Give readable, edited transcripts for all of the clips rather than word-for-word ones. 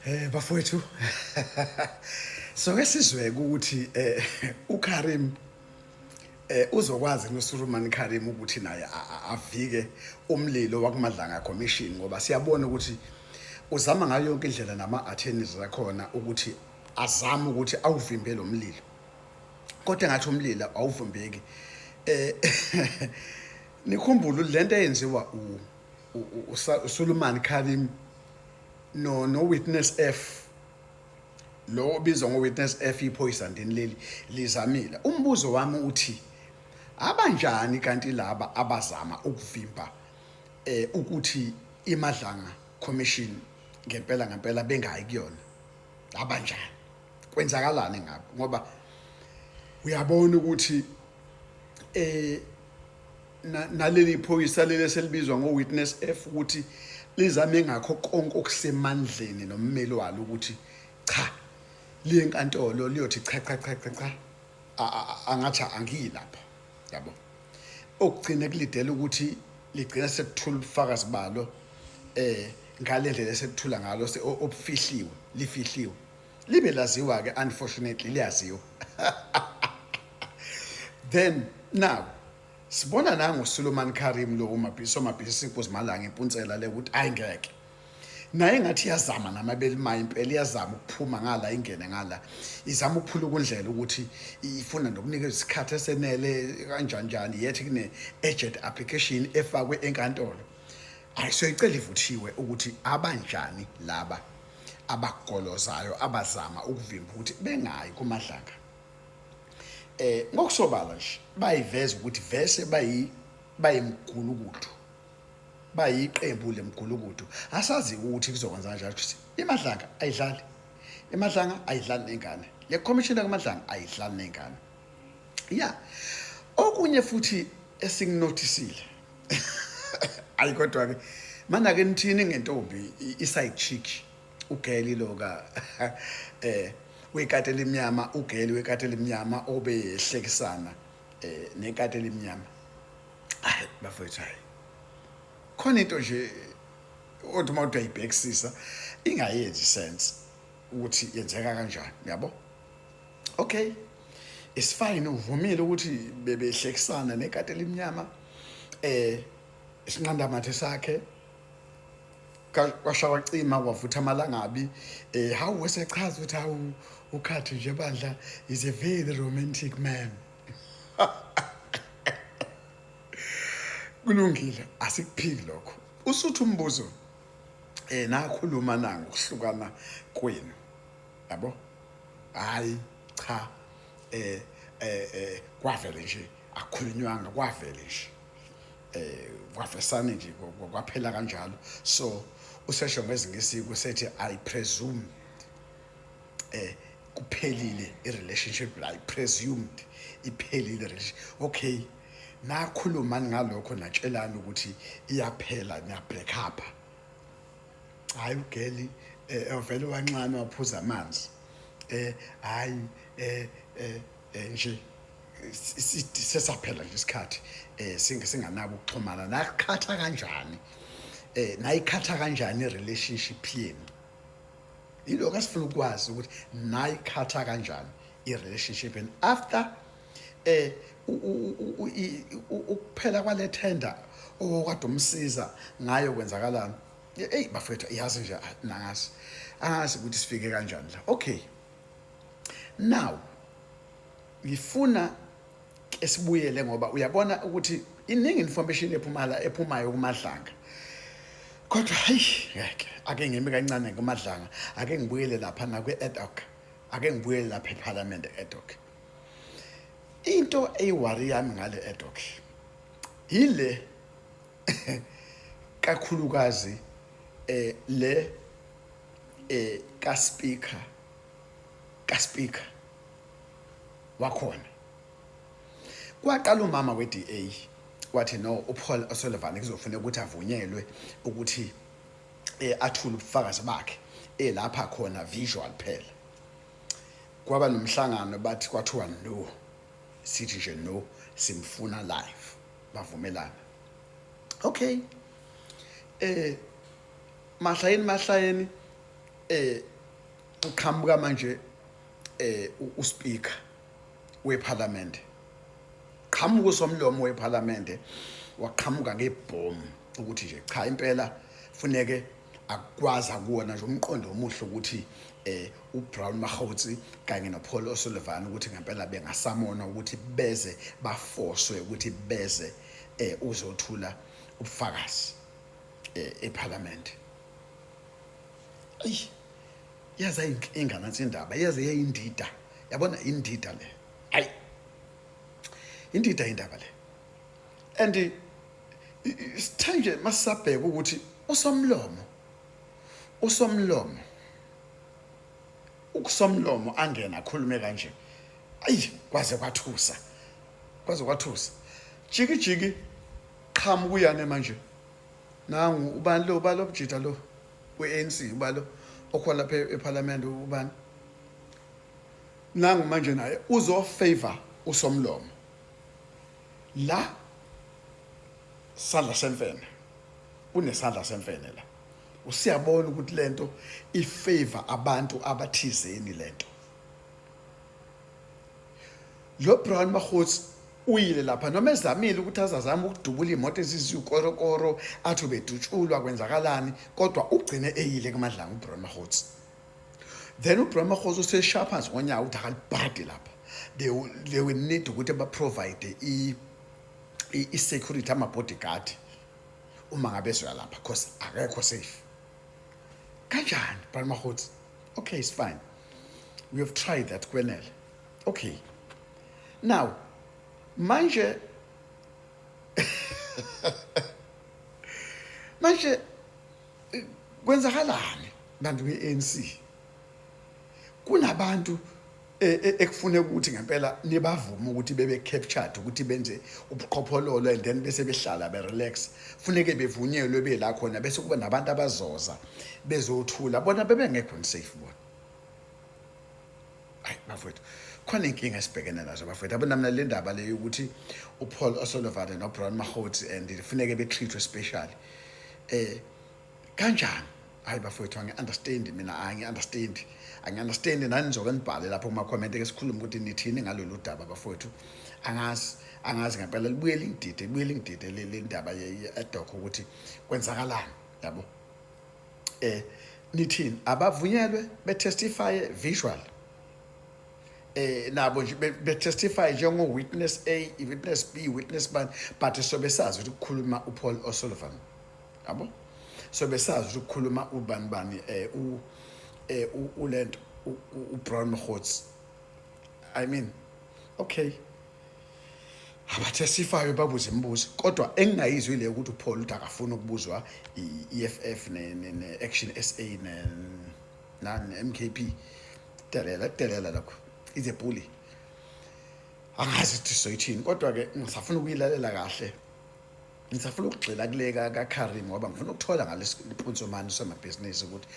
Bafowethu, soke sizweke ukuthi uKarim uzokwazi noSuruman Karim ukuthi naye avike umlilo wakuMadlanga Commission, ngoba siyabona ukuthi uzama ngayo yonke indlela nama attorneys akhona ukuthi azame ukuthi awuvimbe lo mlilo, kodwa engathi umlilo awuvimbeki. Nikhumbule lento eyenziwa uSuluman Karim no witness F, lo obizwa ngo witness F, iphoyisa ndini leli lizamile. Umbuzo wami uthi abanjani kanti laba abazama ukuvimba ukuthi iMadlanga Commission ngempela ngempela bengayi kuyona? Abanjani? Kwenzakalani ngabo? Ngoba uyabona ukuthi naleli phoyisa leli eselibizwa ngo-witness F ukuthi lizame ngakho konke okusemandleni nommeli walo ukuthi cha, liye enkantolo liyothi cha cha cha cha cha, angathi angiyi lapha, yabo. Okugcina kulidela ukuthi ligcina sekuthula ubufakazi balo ngale ndlela esekuthula ngalo obufihliwe, lifihliwe, libe laziwa ke, unfortunately liyaziwa. Then now sibona nangu Suleiman Karim lo umabhiso inkosi malanga impunsela le ukuthi ayingeke naye, ngathi iyazama namabele maye impela iyazama ukuphuma ngala, ingene ngala, izama ukuphula ukundlela ukuthi ifuna nokunika isikhathi esenele kanjani njani, yethi kune urgent application efakwe enkantolo. Ayisoyicela ivuthiwe ukuthi abanjani laba abagolozayo abazama ukuvimba ukuthi bengayi kuMadlanga. Ngokusobala nje bayiveza ukuthi vese bayimgulukudu, bayiqembu lemgulukudu. Asazi ukuthi kuzokwenza kanjani ukuthi iMadlanga ayidlali, iMadlanga ayidlali nengane, le commissioner kaMadlanga ayidlali nengane ya. Okunye futhi esinginotisile, ayi kodwa ke mana ke nithini ngentombi i-side chick ugeli lo ka wekati elimnyama, ugeli wekati elimnyama obehlekisana nekati elimnyama? Hayi bafowethu, hayi, khona into nje othi uma uyayibhekisisa ingayenzi sense ukuthi yenzeka kanjani, yabo. Okay, it's fine, uvumile ukuthi bebehlekisana nekati elimnyama, isinqandamathe sakhe kwasha kwacima, kwavutha amalangabi. Hawu, wesechaza ukuthi hawu, ukhathi nje bandla is a very romantic man. Kulungile, asikuphiki lokho. Usuthi umbuzo, nakhuluma na ngokuhlukana kwenu, yabo? Hayi cha, kwavele nje akukhulunywanga, kwavele nje kwavesane nje kwaphela kanjalo. So usesho ngezingisiko sethi "I presume kuphelile i-relationship", I presumed iphelile relationship. Okay, nakhuluma ngalokho, natshelana ukuthi iyaphela, niya break up? Hayi, ugeli evele wancane waphuza amanzi. Hayi, nje sesaphela nje isikhathi, singanabo ukuxhumana. Nakhatha kanjani, nayikhatha kanjani i-relationship yenu? Yilokho esifuna ukwazi, ukuthi nayikhatha kanjani i-relationship and after ukuphela kwale tender okade umsiza ngayo, kwenzakalani? Hey bafethu, yazi nje nangazi, angazi ukuthi sifike kanjani la. Okay, now ngifuna ke sibuyele, ngoba uyabona ukuthi iningi information ephuma la, ephumayo kuMadlanga, kodwa hayi ngeke, ake ngime kancane kuMadlanga, ake ngibuyele lapha nakwi-ad hoc, ake ngibuyele lapha eParliament ad hoc. Into eyi-worry yami ngale ad hoc yile kakhulukazi le ka speaker wakhona. Kwaqala umama we-DA wathi no, uPaul O'Sullivan kuzofuneka ukuthi avunyelwe ukuthi athule ubufakazi bakhe elapha khona visual phela. Kwaba nomhlangano, bathi kwathiwa no, sithi nje no, simfuna live, bavumelana. Okay, mahlayeni mahlayeni. Uqhamuka manje uspeaker weParliament, qhamuka usomlomo weParliament, waqhamuka ngebhomu ukuthi nje cha, impela funeke akwazi akuwona nje umqondo omuhle ukuthi uBrown Mogotsi kanye noPaul O'Sullivan ukuthi ngempela bengasamona ukuthi beze bafoswe ukuthi beze uzothula ubufakazi eParliament. Ayi, yaze ayinkinga nansi indaba, yaze yayindida, yabona, indida le. Hayi, indida indaba le. And sithe nje masisabheka ukuthi usomlomo angena akhulume kanje, ayi, kwaze kwathusa, kwaze kwathusa. Jiki jiki, qhamuka uyane manje, nangu ubani lo, ubani lobujita lo we-ANC, ubalo okhona lapha eParliament, ubani, nangu manje naye uzofavor usomlomo la. Sandla semfene, kunesandla semfene la. Usiyabona ukuthi lento ifavor abantu abathizeni. Lento lo Brown Mogotsi uyile lapha noma ezamile ukuthi azazama ukudubula imoto ezizikorokoro, athi ubedutshulwa, kwenzakalani, kodwa ugcine eyile kuMadlanga uBrown Mogotsi. Then uBrown Mogotsi useshaya phansi ngonyawo ukuthi akalibhadi lapha. They will need ukuthi ba-provide i-security, ama-bodyguard, uma ngabe ezoya lapha, cause akekho safe. Kanjani, Brown Mogotsi? Okay, it's fine, we have tried that, kwenele. Okay, now manje kwenzakalani, bantu be-ANC? Kunabantu ekufuneka ukuthi ngempela nibavume ukuthi bebe captured, ukuthi benze ubuqhophololo, and then bese behlala be-relax. Funeke bevunyelwe be la khona, bese kuba nabantu abazoza bezothula, bona bebengekho safe bona. Hayi bafowethu, khona inkinga esibhekene nazo, bafowethu. Yabona mina, le ndaba le yokuthi uPaul O'Sullivan noBrown Mogotsi and funeke be-treatwe special kanjani, hayi bafowethu, angi-understand mina, angi-understand, angi-understand. Nani nizoke nibhale lapho kuma-comment, ke sikhulume ukuthi nithini ngalolu daba, bafowethu. Angazi, angazi ngempela, libuye lingidide, libuye lingidide le ndaba ye-ad hoc, ukuthi kwenzakalani, yabo. Nithini? Abavunyelwe betestify visual, nabo nje betestify njengo witness A, witness B, witness B, but sobe sazi ukuthi kukhuluma uPaul O'Sullivan, yabo, sobe sazi ukuthi kukhuluma ubani bani, u ulento uBrown Mogotsi. I mean, okay, abatestify, babuze imibuzo, kodwa engingayizwi le ukuthi uPaul uthi akafuni ukubuzwa i-EFF ne-Action SA ne nani MKP. Delela, delela lokho, is a bully. Angazi ukuthi soyithini, kodwa ke ngisafuna ukuyilalela kahle, ngisafuna ukugxila kule kaKarim, ngoba ngifuna ukuthola ngalesi samabhizinisi ukuthi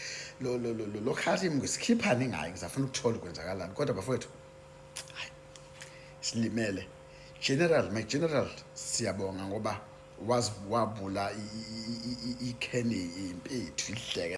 lo Karim ngisikhiphani ngaye. Ngisafuna ukuthola ukwenzakalani, kodwa bafowethu, hayi, silimele. General, my general, siyabonga ngoba wazi wabula ikheni impethu idleke.